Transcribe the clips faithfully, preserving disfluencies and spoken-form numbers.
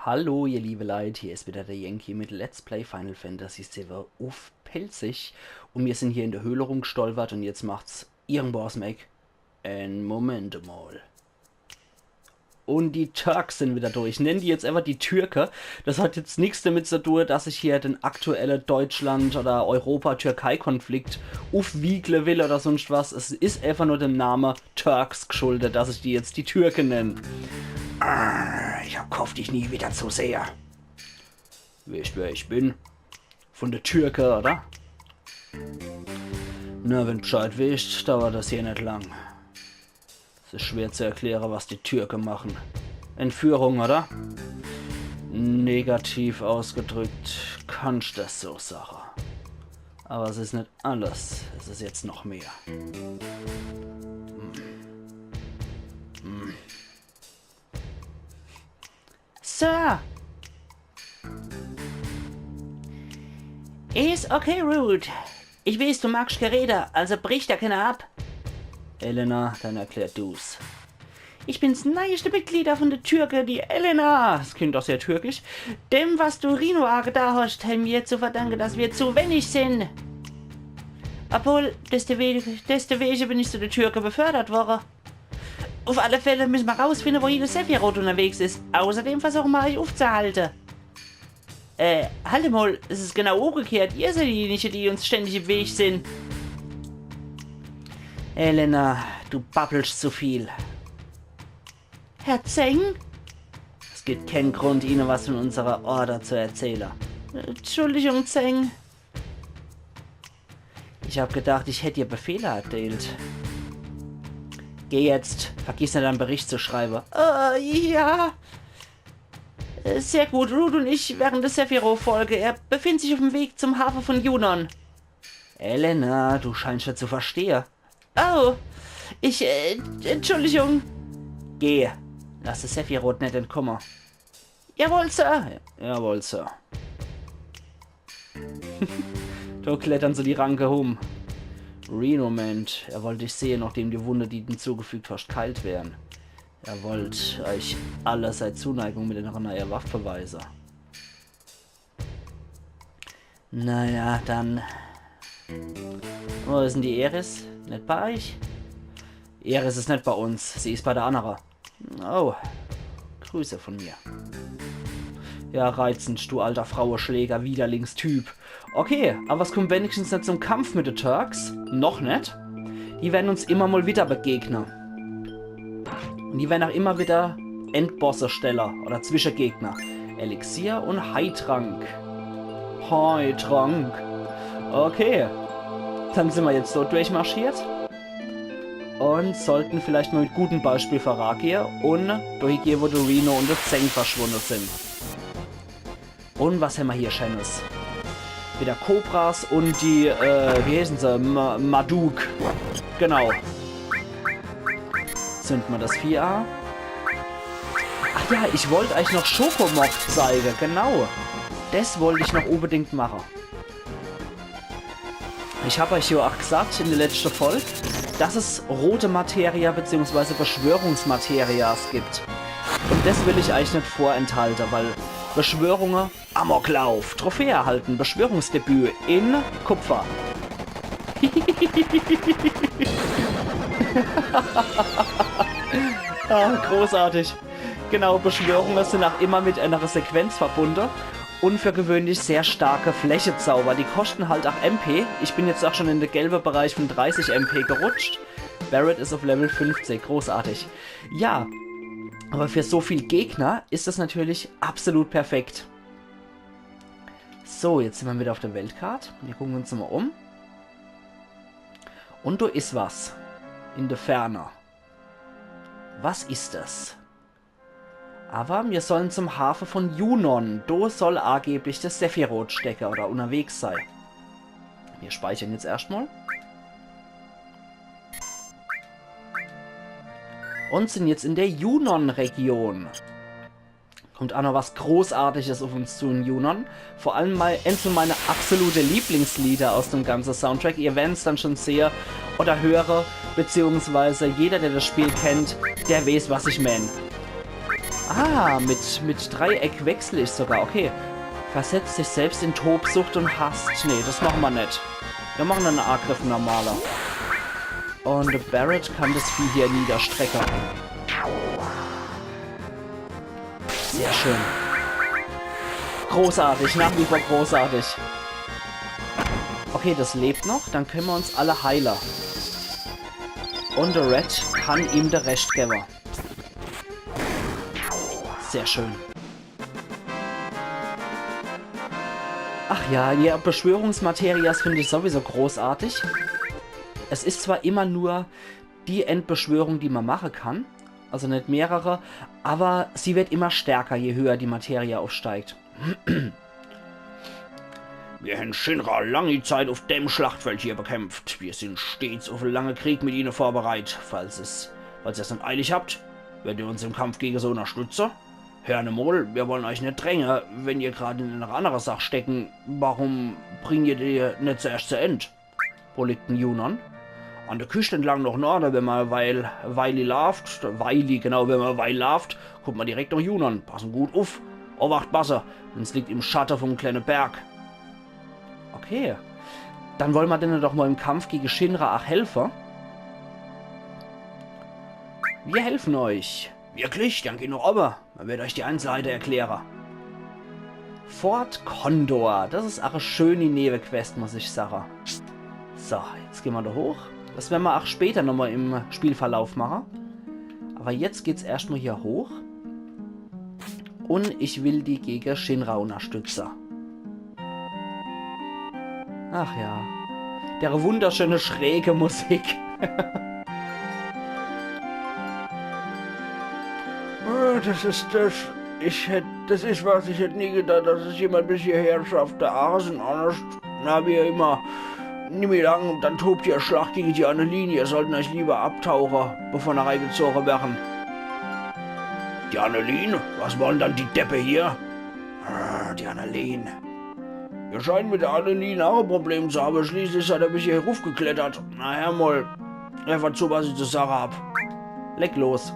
Hallo, ihr liebe Leit, hier is wieder der Yankee mit Let's Play Final Fantasy siwwe uff Pälzisch. Un mir sin hier in der Höhle rumgestolpert un jetzt macht's irgendwo aus em Eck en Moment mol. Un die Turks sin wieder do. Ich nenn die jetzt einfach die Türke. Das hat jetzt nix damit zu tun, dass ich hier den aktuelle Deutschland- oder Europa-Türkei-Konflikt uffwiegle will oder sonst was. Es is einfach nur dem Name Turks geschuldet, dass ich die jetzt die Türke nenn. Ah, ich hab gehofft, dich nie wieder zu sehe. Weescht, wer ich bin? Von der Türke, oder? Na, wenn Bescheid weescht, dauert das hier net lang. Es is schwer zu erkläre, was die Türke machen. Entführung, oder? Negativ ausgedrückt, kannst das so sache. Aber es is net alles. Es is jetzt noch mehr. Hm. Hm. Sir! Is okay, Rude. Ich weeß, du magscht kä Rede, also brich der kenner ab. Elena, dann erklär du's. Ich bin's neieste Mitglied von de Türke, die Elena. Das klingt doch sehr türkisch. Dem, was du Rino agetan hoscht, hen mir zu verdanke, dass wir zu wenig sin. Obwohl, deswege, deswege bin ich zu de Türke befördert worre. Uff alle Fälle müsse mer rausfinde, wohin de Sephiroth unterwegs is. Außerdem versuche mer, eich uffzuhalte. Äh, halt mol, es is genau umgekehrt. Ihr seid diejenige, die uns ständig im Weg sin. Elena, du babbelst zu viel. Herr Tseng? Es gibt kä Grund, Ihne was von unserer Order zu erzähle. Entschuldigung, Tseng. Ich hab gedacht, ich hätt dir Befehle erteilt. Geh jetzt. Vergiss net, en Bericht zu schreibe. Äh, ja. Äh, sehr gut. Rude und ich wären de Sephiroth folge. Er befindet sich uff em Weg zum Hafe von Junon. Elena, du scheinst ja zu verstehe. Oh, ich, äh, Entschuldigung. Geh. Lass de Sephiroth net entkomme. Jawohl, Sir. Jawohl, Sir. Do klettern se die Ranke hum. Reno meint, er wollt dich sehe, nachdem die Wunde, die du ihm zugefügt hoscht, geheilt wären. Er wollt eich alle sei Zuneigung mit enere neie Waff beweise. Naja, dann. Wo is dann die Aeris? Net bei eich? Aeris is net bei uns. Sie is bei de annere. Oh, Grüße von mir. Ja, reizend, du alter Fraueschläger, Widerlingstyp. Okay, aber es kommt wenigstens net zum Kampf mit de Turks. Noch net. Die werden uns immer mol wieder begegne. Und die werden auch immer wieder Endbosse stelle oder Zwischegegner. Elixier und Heiltrank. Heiltrank. Okay. Dann sin mer jetzt so durchmarschiert. Und sollten vielleicht mol mit gutem Beispiel voragehe und dorthin gehe, wo de Reno und de Tseng verschwunde sin. Und was hämmer hier Scheenes? Wieder Kobras und die, äh, wie heißen se? Ma Maduk. Genau. Zünd mer das Vieh a. Ach ja, ich wollt eich noch Schocomog zeige, genau. Das wollt ich noch unbedingt mache. Ich hab eich jo auch gesagt in de letschte Folg, dass es rote Materia beziehungsweise Beschwörungsmaterias gibt. Und das will ich eich net vorenthalte, weil Beschwörunge, Amoklauf, Trophäe erhalten, Beschwörungsdebüt in Kupfer. Ah, großartig. Genau, Beschwörunge sin auch immer mit enere Sequenz verbunde. Und für gewöhnlich sehr starke Flächezauber. Die koschten halt auch M P. Ich bin jetzt auch schon in de gelbe Bereich von dreißig M P gerutscht. Barret is auf Level fünfzig, großartig. Ja, aber für so viel Gegner is das natürlich absolut perfekt. So, jetzt sin mer wieder auf de Weltkart. Mir gucken uns mol um. Und do is was. In de Ferne. Was is das? Aber mir sollen zum Hafe von Junon. Do soll angeblich de Sephiroth stecke oder unterwegs sei. Mir speichern jetzt erscht mol. Und sin jetzt in de Junon-Region. Kommt auch noch was Großartiges auf uns zu in Junon. Vor allem mei, eins von meine absolute Lieblingslieder aus dem ganzen Soundtrack. Ihr werden's dann schon sehe oder höre, beziehungsweise jeder, der das Spiel kennt, der weiß, was ich mein. Ah, mit, mit Dreieck wechsel ich sogar. Okay. Versetzt sich selbst in Tobsucht und hasst. Nee, das mache mer net. Mir mache en Angriff normaler. Und Barret kann das Vieh hier niederstrecke. Sehr schön. Großartig, nach wie vor großartig. Okay, das lebt noch. Dann könne mer uns alle heile. Und de Red kann ihm de Rescht gewwe. Sehr schön. Ach ja, ja, Beschwörungsmaterias finde ich sowieso großartig. Es is zwar immer nur die en Beschwörung, die mer mache kann, also net mehrere, aber sie wird immer stärker, je höher die Materia aufsteigt. Mir hän Shinra langi Zeit auf dem Schlachtfeld hier bekämpft. Mir sin stets auf en lange Krieg mit ihne vorbereit. Falls es, falls ihr's net eilig habt, werdet ihr uns im Kampf gege se unnerstütze. Hört emol, mir wollen euch net dränge, wenn ihr grad in ener annere Sach stecken. Warum bringt ihr die net zuerscht zu End? Wo liegt en Junon? An de Küscht entlang noch Norde, wenn mer weil, Weili laaft, Weili, genau, wenn mer Weil laaft, kummt mer direkt noch Junon. Passen gut uff. Obacht, Basse, uns liegt im Schatte vom kleine Berg. Okay. Dann wolle mer denne doch mol im Kampf gege Shinra ach helfe. Wir helfen euch. Wirklich? Dann geh noch owwe. Mer werd euch die Einzelheite erkläre. Fort Condor. Das is ach e schöni Newequest, muss ich sage. So, jetzt geh mer do hoch. Das wern mer ach später nochmol im Spielverlauf mache. Aber jetzt geht's erscht mol hier hoch. Und ich will die gege Shinra unnerstütze. Ach ja. Dere wunderschöne schräge Musik. Oh, das is das. Ich hätt, das is was, ich hätt nie gedacht, dass es jemand bis hierher schafft. De Asen, annerscht, na, wie immer. Nimmi lang, dann tobt hier e Schlacht gege die Annelien. Ihr sollten euch lieber abtauche, bevor ner reigezoge werren. Die Annelien? Was wollen dann die Deppe hier? Ah, die Annelien. Ihr scheint mit de Annelien ach e Problem zu habe. Schließlich seid ihr bis hier ruffgeklettert. Na, hör mol. Hör mol zu, was ich zu sage hab. Leg los.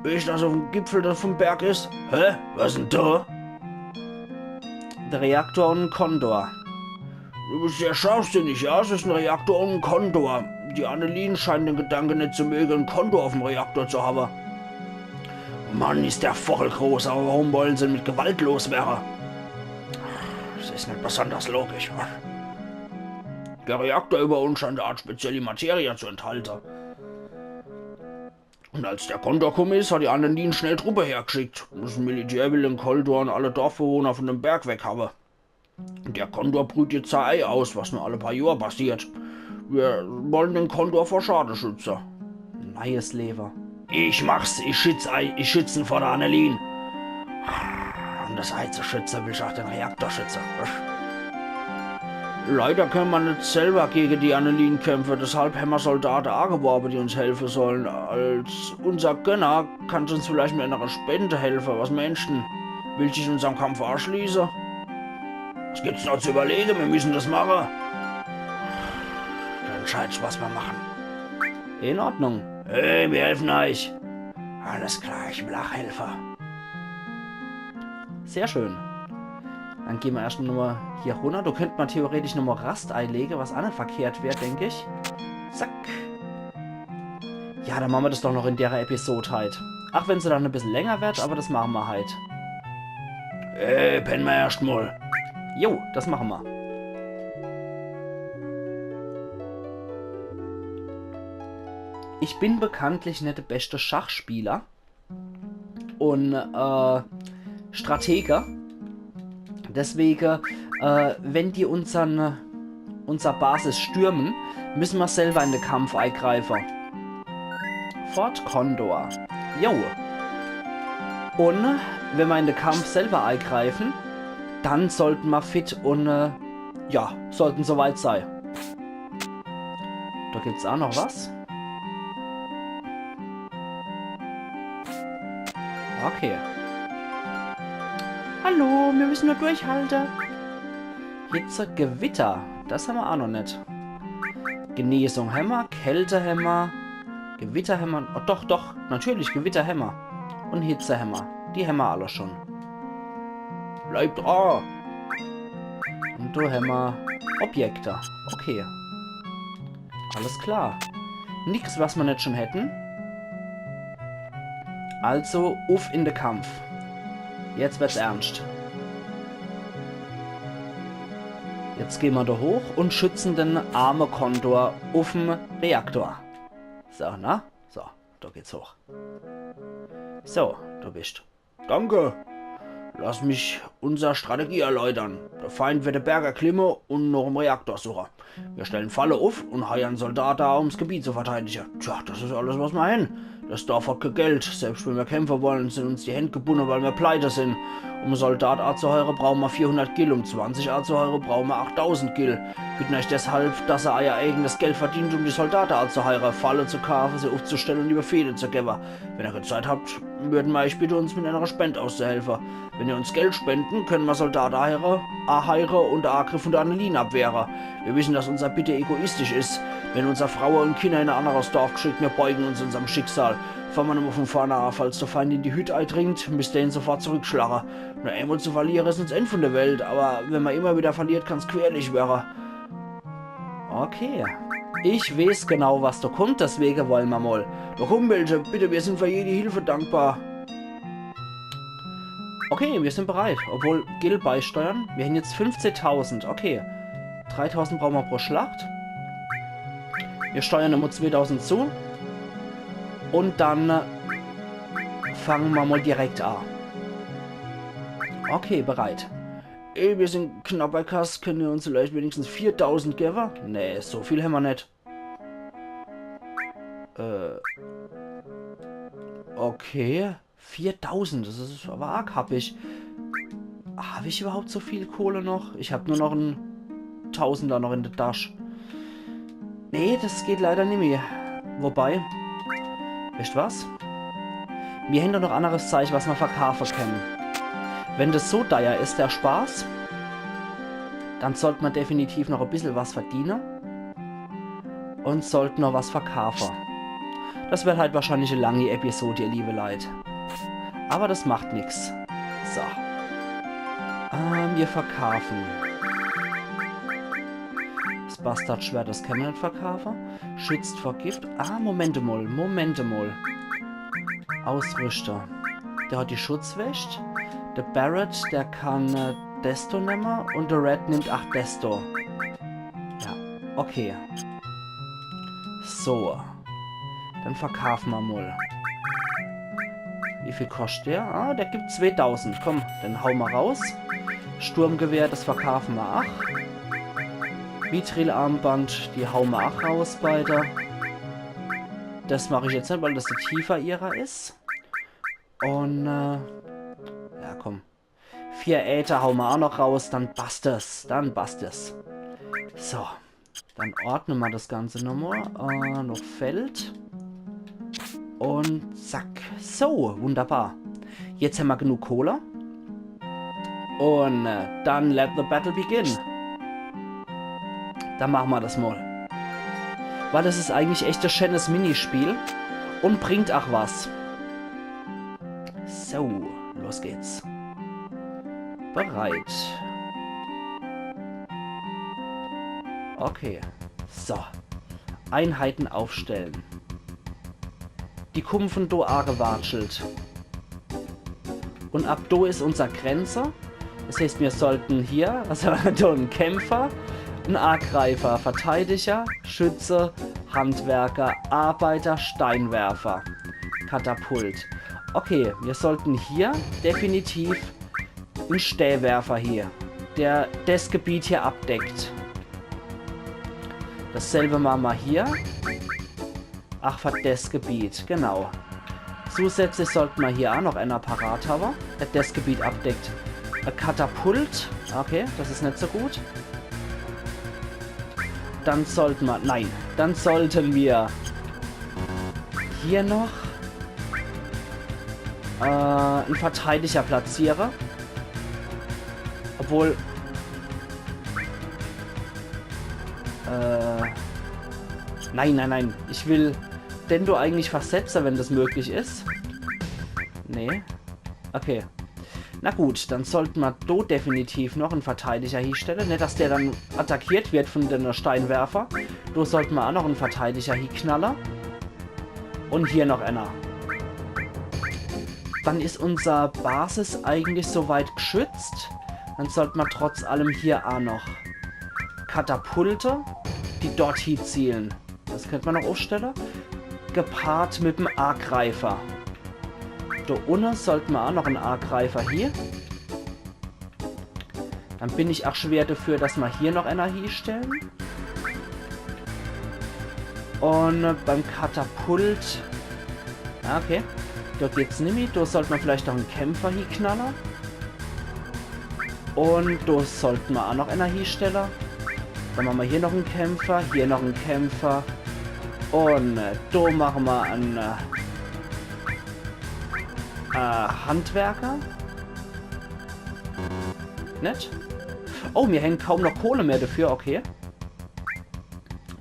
Wie is das auf em Gipfel, das vom Berg is? Hä? Was denn do? De Reaktor und en Condor. Du bist ja scharfsinnig, ja? Es is en Reaktor und en Condor. Die Annelien scheinen den Gedanke net zu möge, en Condor auf em Reaktor zu habe. Mann, is der Vochel groß, aber warum wollen se en mit Gewalt loswerre? Es is net besonders logisch, wa? Der Reaktor über uns scheint e Art spezielle Materie zu enthalte. Und als der Condor kumme is, hat die Annelien schnell Truppe hergeschickt. Das Militär will den Condor und alle Dorfbewohner von dem Berg weghabe. Der Condor brüt jetzt sei Ei aus, was nur alle paar Johr passiert. Wir wollen den Condor vor Schade schütze. Neies Lewe. Ich mach's, ich schütz Ei, ich schütz en vor der Annelien. Um das Ei zu schütze, will ich ach den Reaktor schütze. Leider könne mer net selber gege die Annelien kämpfe, deshalb hämmer Soldate ageworbe, die uns helfe sollen. Als unser Gönner kannst du uns vielleicht mit ener Spende helfe. Was meenst du? Willst du dich unserm Kampf aschließe? Was gibt's noch zu überlege? Mir müssen das mache. Dann entscheidst, was mer machen. In Ordnung. Hey, mir helfen euch. Alles klar, ich will ach helfe. Sehr schön. Dann gehn mer erscht nochmol hier runner. Do könnt mer theoretisch nochmol Rast eilege, was ach net verkehrt wär, denk ich. Zack. Ja, dann mache mer das doch noch in dere Episod halt. Ach wenn se dann e bissel länger werd, aber das mache mer halt. Äh, penne mer erscht mol. Jo, das mache mer. Ich bin bekanntlich net de beschte Schachspieler und äh, Stratege. Deswege, äh, wenn die unsern, unser Basis stürmen, müssen mer selber in de Kampf eigreife. Fort Condor. Jo. Und wenn mer in de Kampf selber eigreifen, dann sollten mer fit und äh, ja, sollten soweit sei. Do gibt's ach noch was. Okay. Hallo, mir müssen nur durchhalte. Hitze, Gewitter. Das hämmer ach noch net. Genesung hämmer, Kälte hämmer, Gewitter hämmer. Oh, doch, doch, natürlich, Gewitter hämmer. Un Hitzehämmer. Die hämmer alle schun. Bleib dra! Un do hämmer Objekte. Okay. Alles klar. Nix, was mer net schun hätten. Also, uff in de Kampf. Jetzt werd's ernscht. Jetzt gehn mer do hoch un schützen den arme Condor uff'm Reaktor. So, na? So, do geht's hoch. So, do bischt. Danke. Lass mich unser Strategie erläutern. De Feind werd de Berg erklimme un noch'm Reaktor suche. Mir stellen Falle uff un heiern Soldate a, um's Gebiet zu verteidige. Tja, das is alles, was mer hän. Das Dorf hat ke Geld. Selbscht wenn mer kämpfe wollen, sin uns die Händ gebunne, weil mer pleite sin. Um en Soldat azuheiere, brauche mer vierhundert Gil. Um zwanzig azuheiere, brauche mer achttausend Gil. Bitten eich deshalb, dass er eier eigenes Geld verdient, um die Soldate azuheiere, Falle zu kaafe, se uffzustelle un die Befehle zu gewwe. Wenn er ke Zeit habt, würden mer eich bitte, uns mit enere Spend auszuhelfe. Wenn ihr uns Geld spenden, können mer Soldate heiere, aheiere un de Agriff vun de Annelien abwehre. Wir wissen, dass unser Bitte egoistisch is, wenn unser Fraue un Kinner in e anneres Dorf gschickt. Mir beugen uns unserm Schicksal. Fange mer nochmol vun vorne a. Falls de Feind in die Hütt eidringt, misst er en sofort zurückschlache. Nur emol zu verliere is net 's End vun de Welt, awwer wenn mer immer wieder verliert, kann's gfährlich werre. Okay. Ich weeß genau, was do kummt, deswege wolle mer mol. Do kummen welche, bitte, mir sin für jede Hilfe dankbar. Okay, mir sin bereit. Obwohl, Gil beisteuern. Mir hän jetzt fünfzehtausend, okay. Dreitausend brauche mer pro Schlacht. Mir steuern emol zweetausend zu. Un dann, äh, fange mer mol direkt a. Okay, bereit. Ey, mir sin knapp bei Kass. Kenne ihr uns vielleicht wenigstens viertausend gewwe? Nee, so viel hämmer net. Äh. Okay. Viertausend, das is awwer arg happig. Hab ich iwwerhaupt so viel Kohle noch? Ich hab nur noch en Tausender noch in de Tasch. Nee, das geht leider nimmi. Wobei, weescht was? Mir hän doch noch anneres Zeich, was mer verkaafe kenne. Wenn das so deier is, der Spaß, dann sollt mer definitiv noch e bissel was verdiene. Un sollt noch was verkaafe. Das werd halt wahrscheinlich e langi Episode, ihr liebe Leit. Awwer das macht nix. So. Ähm, mir verkaafen. Das Bastardschwert, das kenne mer net verkaafe. Schützt vor Gift. Ah, Moment emol, Moment emol. Ausrüschter. Der hat die Schutzwescht. De Barret, der kann, äh, des do nemme. Un de Red nimmt ach des do. Ja, okay. So. Dann verkaafe mer mol. Wie viel koscht der? Ah, der gibt zweetausend. Komm, den haue mer raus. Sturmgewehr, das verkaafe mer ach. Mithril-Armband, die haue mer ach raus, beide. Das mach ich jetzt net, weil das de Tifa ihrer is. Un, äh, ja, komm. Vier Äther haue mer ach noch raus, dann basst es, dann basst es. So, dann ordne mer das Ganze nochmol. Äh, noch Feld. Un zack. So, wunderbar. Jetzt hämmer genug Kohle. Un, äh, dann let the battle begin. Dann mache mer das mol. Weil das is eigentlich echt e scheenes Minispiel. Un bringt ach was. So, los geht's. Bereit. Okay. So. Einheiten aufstellen. Die kummen vun do agewatschelt. Un ab do is unser Grenze. Das heißt, mir sollten hier, also do en Kämpfer, en Agreifer, Verteidiger, Schütze, Handwerker, Arbeiter, Steinwerfer, Katapult. Okay, mir sollten hier definitiv en Stääwerfer hier, der des Gebiet hier abdeckt. Dasselbe mache mer hier. Ach, für des Gebiet, genau. Zusätzlich sollte mer hier ach noch ener parat hawwe, der des Gebiet abdeckt. E Katapult. Okay, das is net so gut. Dann sollte mer, nein, dann sollten mer hier noch, äh, en Verteidiger platziere. Obwohl, äh, nein, nein, nein. Ich will den do eigentlich versetze, wenn das möglich is. Nee. Okay. Na gut, dann sollt ma do definitiv noch en Verteidiger hiestelle. Net, dass der dann attackiert wird von de Steinwerfer. Do sollt ma ach noch en Verteidiger hieknalle. Un hier noch ener. Dann is unser Basis eigentlich soweit gschützt. Dann sollt ma trotz allem hier ach noch Katapulte, die dort hieziele. Das könnt ma noch uffstelle. Gepaart mit em Angreifer. Do unne sollt ma ach noch en Angreifer hier. Dann bin ich ach schwer dafür, dass ma hier noch ener hiestelle. Un beim Katapult. Ah, okay. Do geht's nimmi. Do sollt ma vielleicht noch en Kämpfer hieknalle. Un do sollt ma ach noch ener hiestelle. Dann mache ma hier noch en Kämpfer, hier noch en Kämpfer. Un äh, do mache ma en äh, äh, Handwerker. Net? Oh, mir hänn kaum noch Kohle mehr dafür, okay.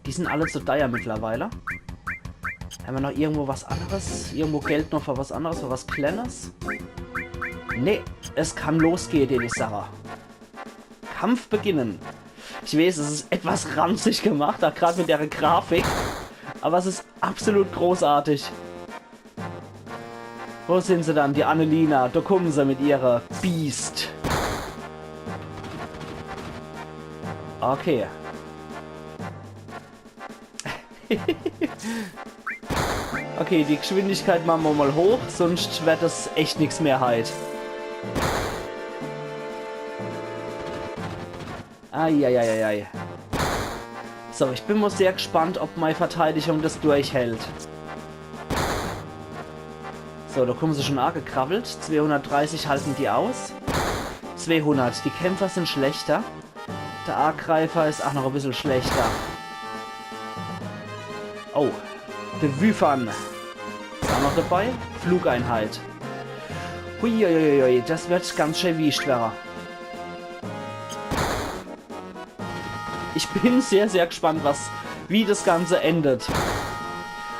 Die sin alle zu deier mittlerweile. Hämmer noch irgendwo was anneres? Irgendwo Geld noch für was anneres, für was Klennes? Nee, es kann losgehe, die Sache. Kampf beginnen. Ich weeß, es is etwas ranzig gemacht, ach grad mit der Grafik. Aber es is absolut großartig. Wo sin se dann, die Annelina? Do kummen se mit ihrer Beast. Okay. Okay, die Geschwindigkeit mache ma mal hoch, sonst wird das echt nix mehr heit. Eieieiei. So, ich bin mal sehr gespannt, ob mei Verteidigung das durchhält. So, do kummen se schon angekrabbelt. Zweehundertdreißig halten die aus. Zweehundert. Die Kämpfer sin schlechter. Der Angreifer is ach noch e bissel schlechter. Oh, de Wyvern is ach noch dabei. Flugeinheit. Huiuiuiui, das wird ganz schön wiescht werre. Ich bin sehr, sehr gespannt, was, wie das Ganze endet.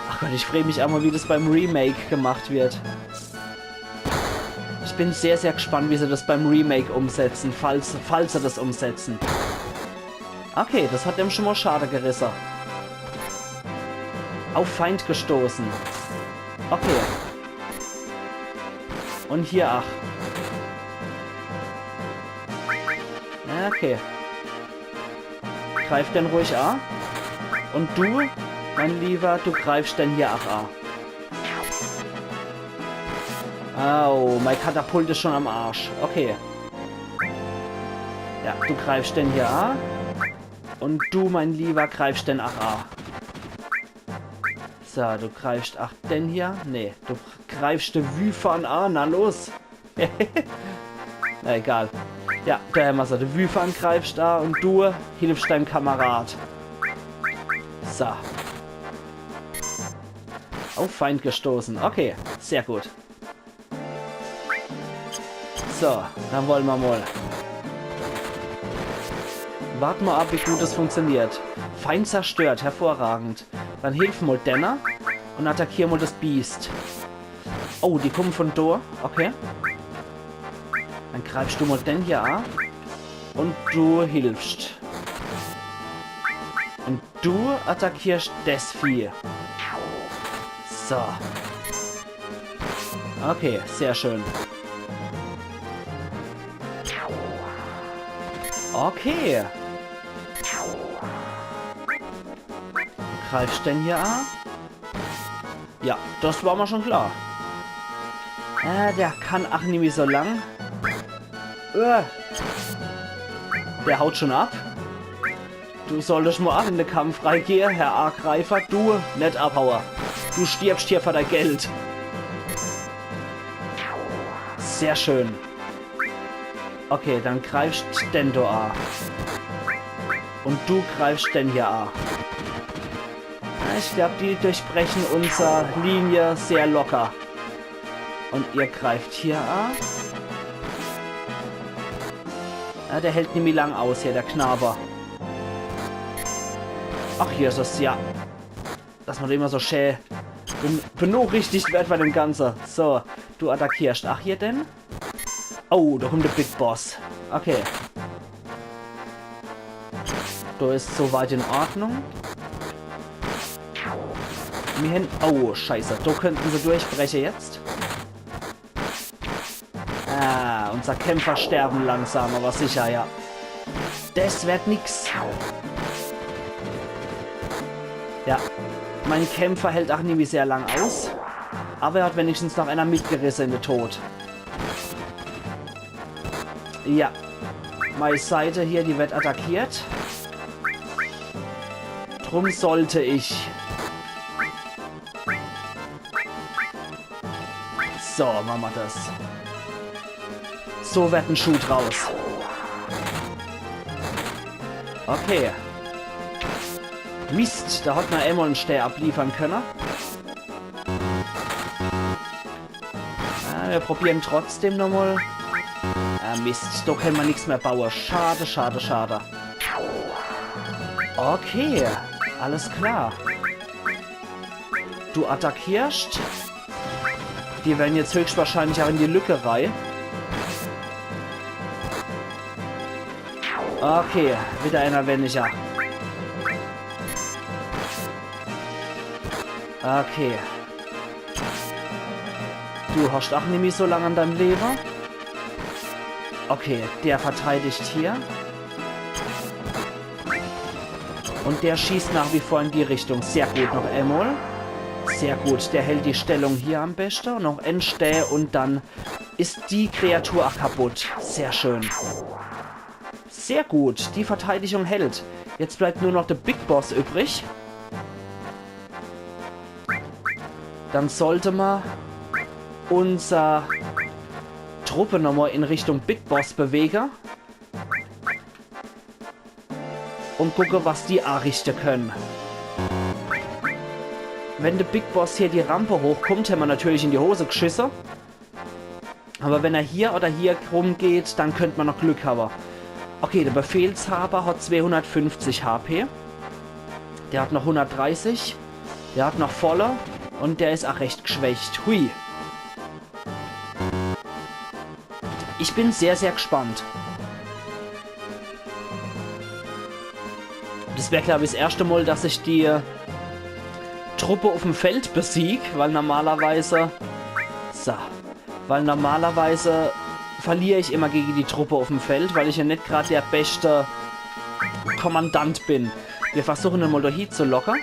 Ach Gott, ich freu mich ach mal, wie das beim Remake gemacht wird. Ich bin sehr, sehr gespannt, wie se das beim Remake umsetzen, falls, falls se das umsetzen. Okay, das hat em schon mal Schade gerisse. Auf Feind gestoßen. Okay. Un hier ach. Okay. Greif den ruhig a. Un du, mein Lieber, du greifst den hier ach a. Au, mein Katapult is schon am Arsch. Okay. Ja, du greifst den hier a. Un du, mein Lieber, greifst den ach a. So, du greifst ach den hier. Nee, du greifst de Wyvern a. Na los. Na egal. Ja, do hämmer's. De Wyvern greifst a un du hilfst deinem Kamerad. So. Auf Feind gestoßen. Okay, sehr gut. So, dann wolle ma mal. Wart ma ab, wie gut es funktioniert. Feind zerstört, hervorragend. Dann hilf mal denne un attackier mal das Biest. Oh, die kummen von do. Okay. Dann greifst du mal den hier a. Un du hilfst. Un du attackierst des Vieh. So. Okay, sehr schön. Okay. Greifst den hier a? Ja, das war mir schon klar. Äh, der kann ach nimmi so lang. Äh. Der haut schon ab. Du solltest mal ach in de Kampf reigehe, Herr Angreifer. Du, net abhaue. Du stirbst hier für dei Geld. Sehr schön. Okay, dann greifst den do a. Un du greifst den hier a. Ja, ich glaub, die durchbrechen unser Linie sehr locker. Un ihr greift hier a. Ja, der hält nimmi lang aus hier, der Knabe. Ach, hier is es, ja. Dass man do immer so schä ben benorichtigt wird bei dem Ganze. So, Du attackierst. Ach, hier denn? Oh, do kommt de Big Boss. Okay. Do is soweit in Ordnung. Mir hen, oh, scheiße. Do könnten se durchbreche jetzt. Ah, unser Kämpfer sterben langsam, aber sicher, ja. Des werd nix. Ja, mein Kämpfer hält ach nimmi sehr lang aus. Aber er hat wenigstens noch einer mitgerisse in de Tod. Ja. Mei Seite hier, die werd attackiert. Drum sollte ich. So, mache mer des. So werd en Schuh draus. Okay. Mist, do hat mer emol en Stää abliefern könne. Ah, mir probieren trotzdem nochmol. Ah, Mist, do kenne mer nix mehr baue. Schade, schade, schade. Okay, alles klar. Du attackierst. Die wern jetzt höchstwahrscheinlich ach in die Lücke rei. Okay, wieder einer weniger. Okay. Du hast ach nimmi so lang an deim Lewe. Okay, der verteidigt hier. Und der schießt nach wie vor in die Richtung. Sehr gut, noch emol. Sehr gut, der hält die Stellung hier am beste. Noch en Stää und dann is die Kreatur ach kaputt. Sehr schön. Sehr gut, die Verteidigung hält. Jetzt bleibt nur noch de Big Boss übrig. Dann sollte mer unser Truppe nochmol in Richtung Big Boss bewege. Und gucke, was die arichte könne. Wenn de Big Boss hier die Rampe hochkommt, hämmer natürlich in die Hose gschisse. Aber wenn er hier oder hier rumgeht, dann könnt mer noch Glück habe. Okay, de Befehlshaber hat zweehundertfünfzig H P. Der hat noch hundertdreißig. Der hat noch volle. Und der is ach recht gschwächt. Hui. Ich bin sehr, sehr gspannt. Des wär, glaub ich, s erschte Mol, dass ich die Truppe uff'm Feld besieg, weil normalerweise, so, weil normalerweise verlier ich immer gege die Truppe uff'm Feld, weil ich ja net grad der beschte Kommandant bin. Mir versuchen en mol do hie zu locke.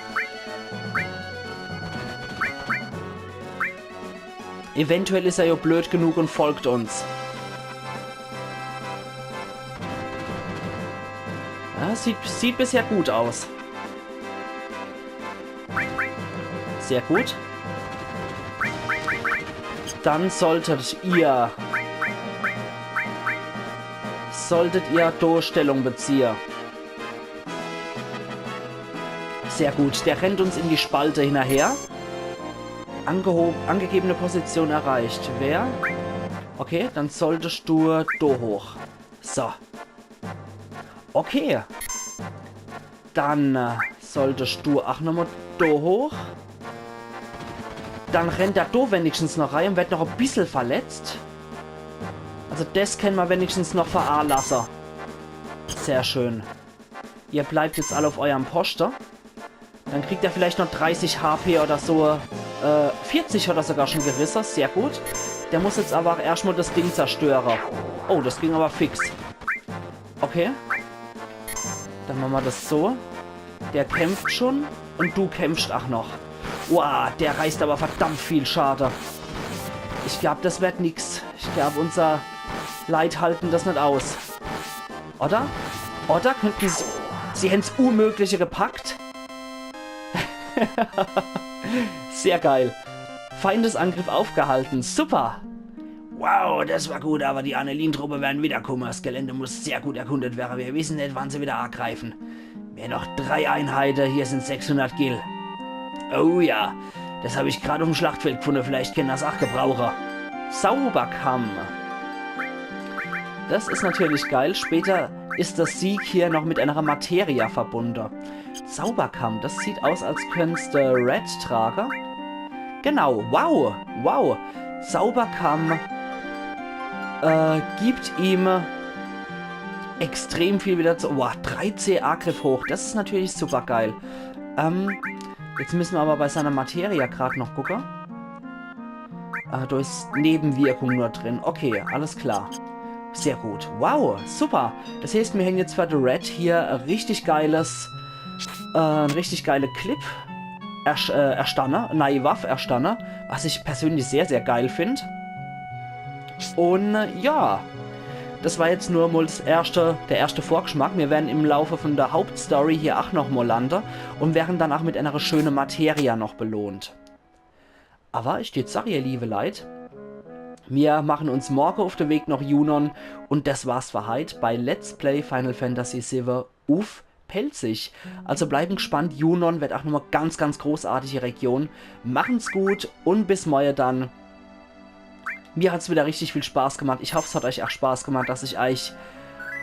Eventuell is er jo blöd genug und folgt uns. Ja, sieht, sieht bisher gut aus. Sehr gut. Dann solltet ihr, solltet ihr do Stellung beziehe. Sehr gut, der rennt uns in die Spalte hinnerher. Angehob-, angegebene Position erreicht. Wer? Okay, dann solltest du do hoch. So. Okay. Dann äh, solltest du ach nochmol do hoch. Dann rennt er do wenigstens noch rei und werd noch e bissel verletzt. Also des kenne mer wenigstens noch veranlasse. Sehr schön. Ihr bleibt jetzt all uff euerm Poschte. Dann kriegt er vielleicht noch dreißig H P oder so. Äh, vierzig hat er sogar schon gerisse. Sehr gut. Der muss jetzt aber auch erscht mol des Ding zerstöre. Oh, des ging aber fix. Okay. Dann mache mer des so. Der kämpft schon und du kämpfst ach noch. Wow, der reißt aber verdammt viel Schade. Ich glaub, des werd nix. Ich glaub, unser Leit halten des net aus. Oder? Oder könnten sie... Sie hän's Unmögliche gepackt. Sehr geil. Feindesangriff aufgehalten. Super. Wow, des war gut, aber die Arnelin-Truppe werden wiederkumme. Des Gelände muss sehr gut erkundet wäre. Mir wissen net, wann se wieder agreifen. Mehr noch drei Einheite, hier sind sechshundert Gil. Oh ja, des hab ich grad uff'm Schlachtfeld gfunne. Vielleicht kenne mer's ach gebrauche. Zauberkamm. Des is natürlich geil. Später is de Sieg hier noch mit einer Materia verbunde. Zauberkamm, des sieht aus, als könnt's de Red trage. Genau, wow, wow. Zauberkamm äh, gibt ihm extrem viel wieder zu. Boah, dreizeh Agriff hoch. Das is natürlich super geil. Ähm, jetzt müsse mer aber bei seiner Materia grad noch gucke. Ah, do is Nebenwirkung nur drin. Okay, alles klar. Sehr gut. Wow, super. Das heißt, mir hän jetzt für de Red hier e richtig geiles, äh, e richtig geile Clip ersch äh, erstanne, neie Waff erstanne, was ich persönlich sehr, sehr geil find. Und äh, ja, das war jetzt nur mal das erste, der erste Vorgeschmack. Mir werden im Laufe von der Hauptstory hier ach noch mal lande und werden dann ach mit einer schöne Materia noch belohnt. Aber ich dät sag, ihr liebe Leit, mir machen uns morge auf de Weg nach Junon und das war's für heit bei Let's Play Final Fantasy siwwe uff Pälzisch. Also bleiben gespannt, Junon wird ach nochmal ganz, ganz großartige Region. Machen's gut und bis morge dann. Mir hat's wieder richtig viel Spaß gemacht. Ich hoffe, es hat euch auch Spaß gemacht, dass ich euch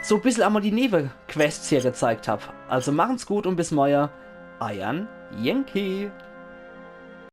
so e bissel einmal die Nebenquests hier gezeigt hab. Also machen's gut und bis morge. Eiern Yankee.